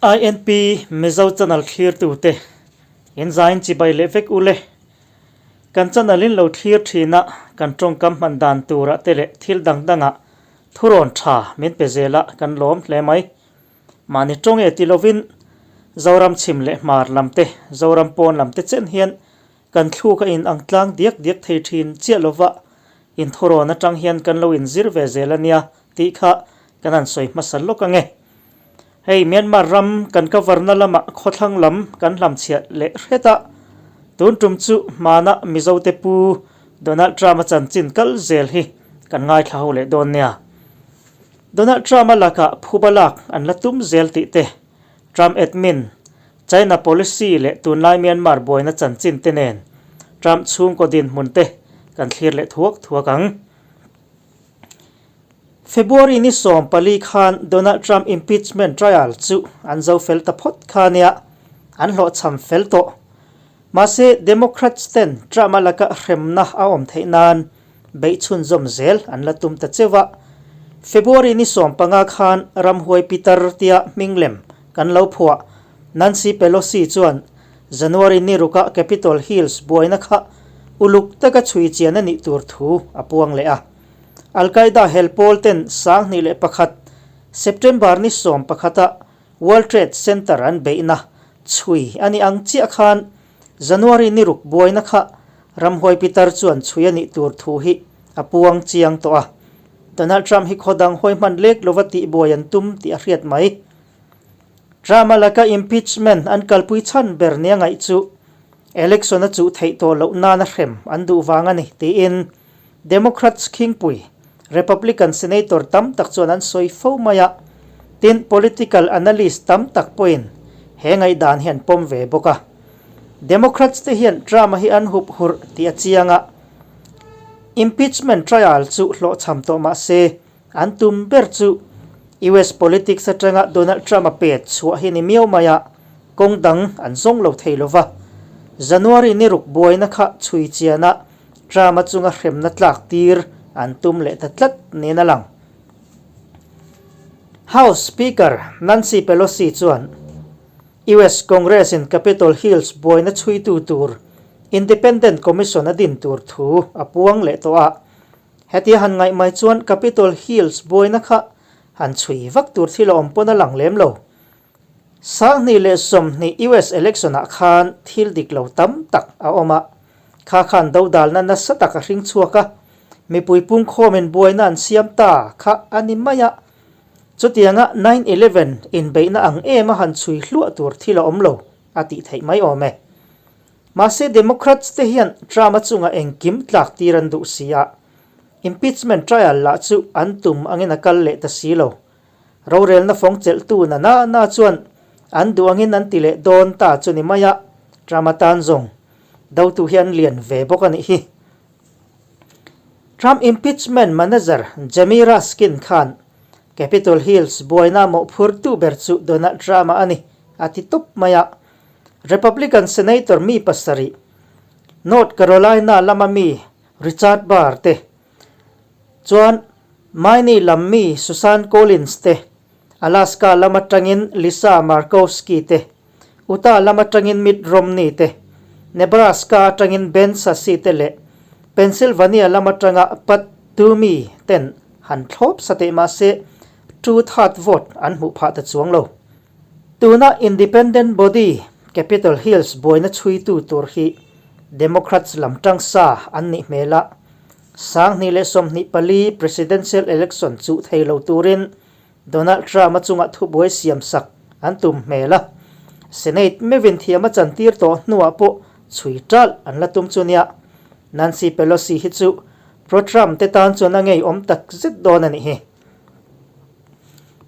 INP Mizo channel thlirtute in zain chibai leh vek u le. Kan channel in lo thlir thin a, kan tawngkam hman dan turah te leh thil dang dangah thurawn tha min pe zel a, kan lawm hle mai. Mahni tawng e ti lovin Zoram chhim leh hmar lam te, Zoram pawn lam te chen hian kan thluk a in ang tlang diak diak thei thin chiah lova inthurawn atang hian kan lo inzir ve zel a nia tih kha kan han sawi hmasa lawk ange. Hei Myanmar ram kan cover na lamah khawthlang lam kan hlamchhiah leh hret a, tun tum chu hmana Mizo te pu Donald Trump-a chanchin kal zel hi kan ngaithla ho leh dawn nia. Donald Trump-a lakah phuba lak an la tum zel tih te, Trump admin, China policy leh tunlai Myanmar buaina chanchin te nen Trump chhungkaw dinhmun te kan thlir leh thuak thuak ang. February ni 14 khan Donald Trump impeachment trial chu an zo fel ta phawt kha nia, an hlawhchham fel tawh. Mahse Democrats ten Trump-a laka hremna a awm theih nan beih chhunzawm zel an la tum ta cheu a. February ni 15 khan ramhuai pitar tia hming lem kan lo phuah Nancy Pelosi chuan January ni ruka Capitol Hills buaina kha uluk taka chhui chian a nih tur thu a puang leh a. Al-Qaeda hel pawl ten 2001 September ni 11 a World Trade Center an beihna chhui a nih ang chiah khan January ni ruk buaina kha ramhuai pitar chuan chhui a nih tur thu hi a puang chiang tawh a. Donald Trump hi khaw dang hawi hman lek lova tihbuai an tum tih a hriat mai. Trump-a laka impeachment an kalpui chhan ber nia ngaih chu election a chuh theih tawh loh nana hrem an duh vang a ni tiin Democrats khingpui Republican senator tam tak chuan an sawi fo mai a, tin political analyst tam tak pawhin he ngaihdan hi an pawm ve bawk a. Democrats te hian Trump-a hi an hup hurh tih a chiang a, impeachment trial chu hlawhchham tawh mah se an tum ber chu US politics atanga Donald Trump-a pet chhuah hi ni miau mai a, kawng dang an zawng lo thei lo va. January ni ruk buaina kha chhui chian a, Trump-a chunga hremna tlak tir an tum leh ta tlat niin a lang. House Speaker Nancy Pelosi chuan US Congress-in Capitol Hills buaina chhuitu tur Independent Commission a din tur thu a puang leh tawh a. Hetia han ngaih mai chuan Capitol Hills buaina kha han chhui vak tur thil a awm pawn a lang lem lo. 2020 US election-ah khan thil dik lo tam tak a awm a, kha khan dodalna nasa tak a hring chhuak a, mipui pungkhawmin buaina an siam ta kha a ni mai a. Chutianga 9/11 inbeihna ang em a han chhui hluah tur thil a awm lo a tih theih mai awm e. Mahse Democrats te hian Trump-a chunga engkim tlak tir an duh si a, impeachment trial lah chu an tum angin a kal leh ta si lo. Rorelna fawng chelhtu na na na chuan an duh angin an ti leh dawn ta chu ni mai a, Trump atan zawng dotu hi an lian ve bawk a nih hi. Trump impeachment manager Jamie Raskin khan Capitol Hills buaina mawhphurtu ber chu Donald Trump-a a ni a ti tawp mai a, Republican Senator mi pasarih North Carolina lama mi Richard Burr te Chuan Maine lam mi Susan Collins te, Alaska lam atangin Lisa Murkowski te, Utah lam atangin Mitt Romney te, Nebraska atangin Ben Sasse te leh Pennsylvania lam atanga Pat Toomey ten han thlawp sa teh mahse two-third vote an hmuh phah ta chuang lo. Tuna independent body Capitol Hills buaina chhuitu tur hi Democrats lam tang sa an nih hmel a, 2024 presidential election chuh thei lo turin Donald Trump-a chunga thubuai siamsak an tum hmel a, Senate meuhin thiam a chantir tawh hnuah pawh chhui ṭalh an la tum chu nia. Nancy Pelosi hi chu pro-Trump te tan chuan a ngeiawm takzet dawn a nih hi.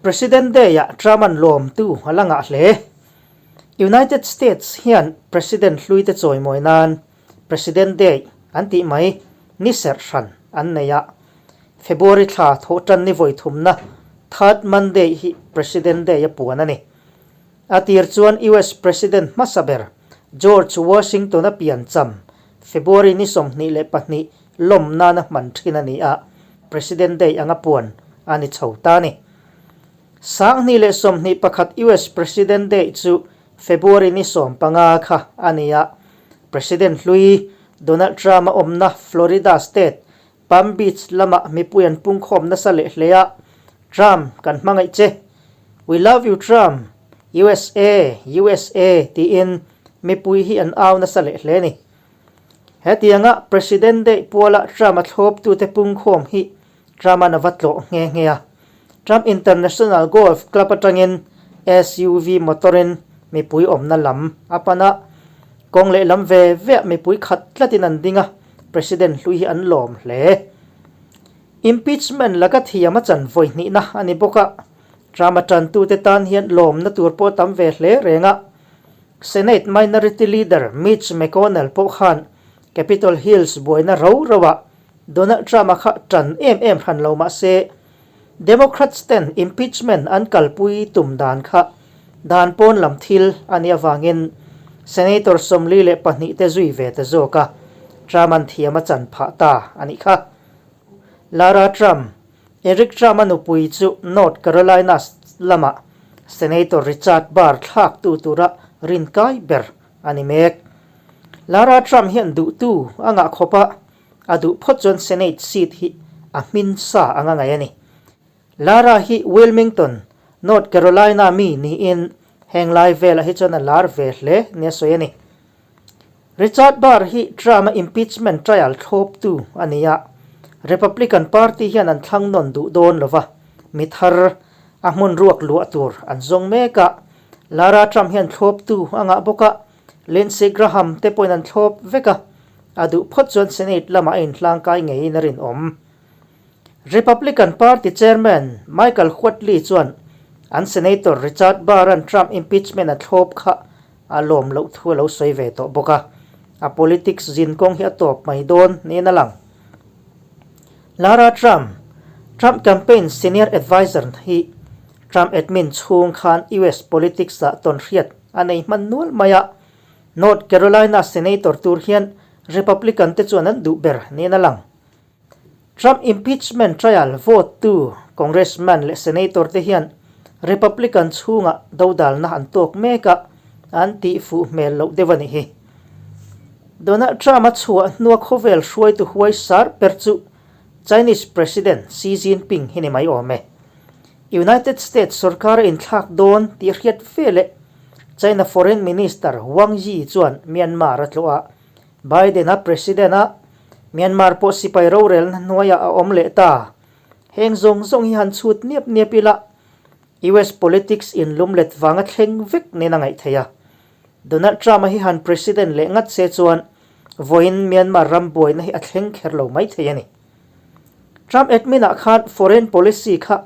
President Day-ah Trump-a'n lawmtu a la ngah hle. United States hian President hluite chawimawi nan President Day an tih mai ni serh hran an nei a. February thla thawhtan ni vawi thumna Third Monday hi President Day a puan a ni. A tir chuan US President hmasa ber George Washington-a pian cham February ni 22 lawm nana hman thin a ni a, President Day anga puan a ni chho ta a ni. 2021 US President Day chu February ni 15 kha a ni a, President hlui Donald Trump-a awmna Florida state Palm Beach lamah mipui an pungkhawm nasa leh hle a, Trump kan hmangaih che, We love you Trump, USA, USA tiin mipui hi an au nasa leh hle a ni. Hetianga President Day puala Trump-a thlawptute pungkhawm hi Trump-a'n a va tlawh nghe nghe a. Trump International Golf Club atangin SUV motor-in mipui awmna lam a pan a, kawng lehlam ve veah mipui khat tlatin an ding a, President hlui hi an lawm hle. Impeachment laka thiam a chan vawi hnihna a ni bawk a, Trump-a tantute tan hian lawmna tur pawh a tam ve hle reng a. Senate Minority Leader Mitch McConnell pawh khan Capitol Hills buaina ro roah Donald Trump-a kha tan em em hran lo mah se, Democrats ten impeachment an kalpui tum dan kha dan pawn lam thil a nih avangin Senator 42 te zui ve ta zawk a, Trump-a'n thiam a chan phah ta a nih kha. Lara Trump, Eric Trump-a nupui chu North Carolina lamah Senator Richard Burr thlaktu tura rinkai ber a ni mek. Lara Trump hian duhtu a ngah khawp a, a duh phawt chuan Senate seat hi a hmin sa anga ngaih a ni. Lara hi Wilmington, North Carolina mi niin heng lai velah hi chuan a lar ve hle nia sawi a ni. Richard Burr hi Trump-a impeachment trial thlawptu a ni a, Republican Party hian an thlang nawn duh dawn lo va, mi thar a hmun ruak luah tur an zawng mek a, Lara Trump hian thlawptu a ngah bawk a, Lindsey Graham te pawhin an thlawp vek a, a duh phawt chuan Senate lamah a inhlangkai ngeiin a rinawm. Republican Party Chairman Michael Whatley chuan an Senator Richard Burr-a'n Trump impeachment a thlawp kha a lawm loh thu a lo sawi ve tawh bawk a, a politics zin kawng hi a tawp mai dawn niin a lang. Lara Trump, Trump campaign senior adviser hi Trump admin chhung khan US politics-ah tawnhriat a nei hman nual mai a, North Carolina Senator tur hian Republican te chuan an duh ber niin a lang. Trump impeachment trial vote tu Congressman leh Senator te hian Republican chhungah dodalna an tawk mek a, an tih fuh hmel loh deuh a nih hi. Donald Trump-a chhuah hnua khawvel hruaitu huai sar ber chu Chinese President Xi Jinping hi ni mai awm e. United States sorkar a inthlak dawn tih hriat veleh China Foreign Minister Wang Yi chuan Myanmar a tlawh a, Biden-a President a Myanmar pawh sipai rorelna hnuaiah a awm leh ta. Heng zawng zawng hi han chhut niap niap ila US politics inlumlet vanga thleng vek nen a ngaih theih a. Donald Trump-a hi han President leh ngat se chuan vawiin Myanmar ram buaina hi a thleng kher lo mai thei a ni. Trump admin-ah khan foreign policy kha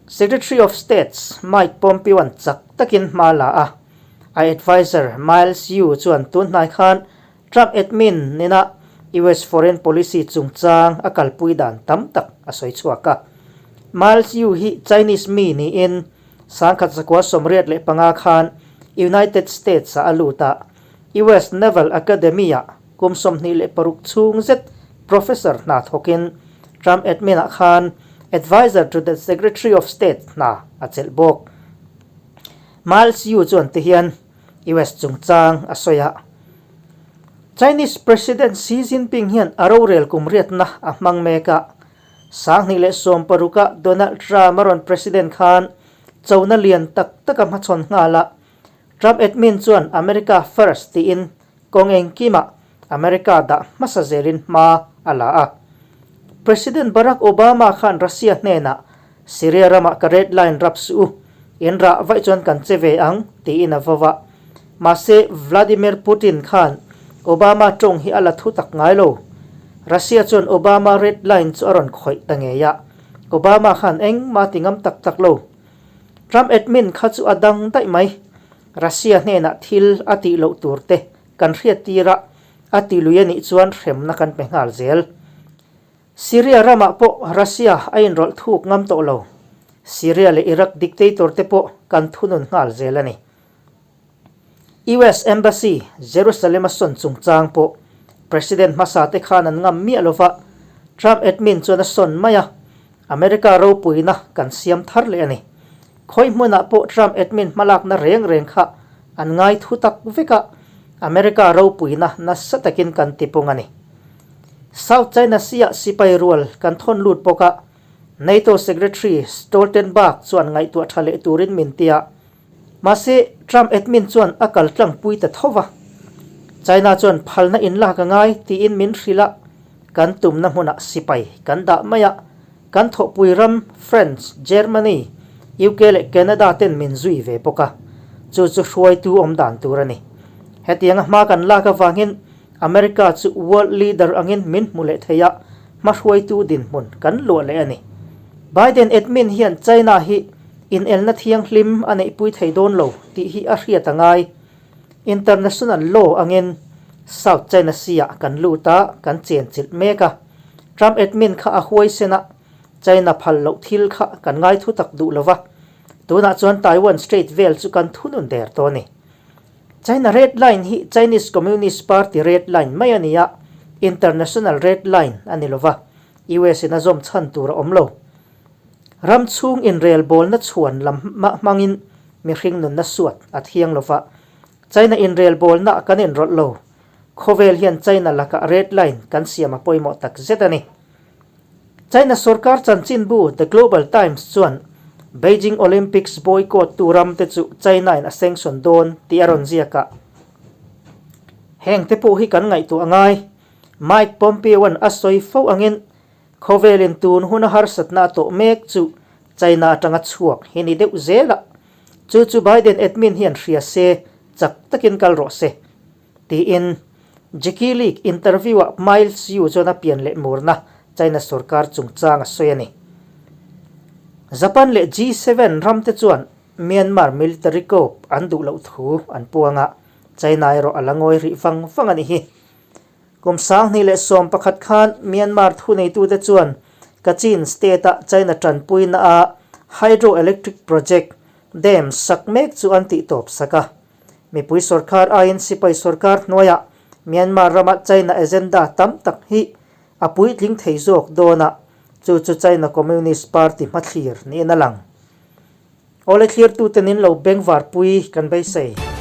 Secretary of States Mike Pompeo-a'n chak takin hma la a, a adviser Miles Yu chuan tun hnai khan Trump admin nena US foreign policy chungchang a kalpui dan tam tak a sawi chhuak a. Miles Yu hi Chinese mi niin 1985 khan United States-ah a lut a, US Naval Academy-ah kum 26 chhung zet professor hna thawkin Trump admin-ah khan Advisor to the Secretary of State hna a chelh bawk. Miles Yu chuan ti hian US chungchang a sawi a, Chinese President Xi Jinping hian a rorel kum riatna a hmang mek a, 2016-a Donald Trump a rawn president khan chona lian tak tak a hmachhawn nghal a, Trump admin chuan America First tiin kawng engkimah America dah hmasa zelin hma a la a. President Barack Obama khan Russia hnenah Syria ramah ka red line rap suh u, in rah vaih chuan kan che ve ang tiin a vo a. Mahse Vladimir Putin khan Obama tawng hi a la thu tak ngai lo. Russia chuan Obama red line chu a rawn khawih ta ngei a. Obama khan engmah ti ngam tak tak lo. Trump admin kha chu a dang daih mai. Russia hnenah thil a tih loh tur te kan hriat tir a, a ti lui a nih chuan hremna kan pe nghal zel. Syria ramah pawh Russia a inrawlh thuk ngam tawh lo. Syria leh Iraq dictator te pawh kan thunun nghal zel a ni. US Embassy Jerusalem a sawn chungchang pawh President hmasa te khan an ngam miah lova, Trump admin chuan a sawn mai a, America ropuina kan siam thar leh a ni. Khawi hmunah pawh Trump admin hmalakna reng reng kha an ngai thu tak vek a, America ropuina nasa takin kan tipung a ni. South China Sea-ah sipai rual kan thawn lut bawk a, NATO Secretary Stoltenberg chuan ngaihtuah tha leh turin min ti a. Mahse, Trump admin chuan a kal tlangpui ta tho va. China chuan phalna inlak a ngai tiin min hrilh a, kan tumna hmunah sipai kan dah mai a, kan thawhpui ram France, Germany, UK leh Canada ten min zui ve bawk a, chu chu hruaitu awm dan tur a ni. Hetianga hma kan lak avangin America chu world leader angin min hmu leh thei a, hmahruaitu dinhmun kan luah leh a ni. Biden admin hian China hi inelna thianghlim a neihpui thei dawn lo tih hi a hriat a ngai. International law angin South China Sea-ah kan lut a, kan chenchilh mek a. Trump admin kha a huaisen a, China phal loh thil kha kan ngai thu tak duh lo va. Tunah chuan Taiwan Strait vel chu kan thunun der tawh a ni. China Red Line hi Chinese Communist Party Red Line mai a ni a, International Red Line a ni lo va, US in a zawm chhan tur a awm lo. Ram chhung inrelbawlna chhuan lam hmangin mihring nunna suat a thiang lo va, China inrelbawlna kan inrawlh lo. Khawvel hian China lakah Red Line kan siam a pawimawh tak zet a ni. China sorkar chanchinbu The Global Times chuan Beijing Olympics boycott tu ram te chu China in a sanction dawn tih a rawn ziak a. Heng te pawh hi kan ngaihtuah a ngai. Mike Pompeo-a'n a sawi fo angin khawvelin tun huna harsatna a tawh mek chu China atanga chhuak hi ni deuh zel a. Chu chu Biden admin hian hria se chak takin kal rawh se. Tiin Jackie League interview-ah Miles Yu chuan a pian leh murna China sorkar chungchang a sawi a ni. Japan leh G7 ramte chuan Myanmar military coup an duh loh thu an puang a, China erawh a la ngawi rih vang vang a nih hi. Kum 2011 khan Myanmar thuneitute chuan Kachin state-a China tanpuina-a hydroelectric project dam sak mek chu an tihtawp sak a. Mipui sorkar aiin sipai sorkar hnuaiah Myanmar rama China agenda tam tak hi a puitling thei zawk dawn a, chu chu China Communist Party hmathlir niin a lang. Awle thlirtute nin lo bengvarpui kan beisei.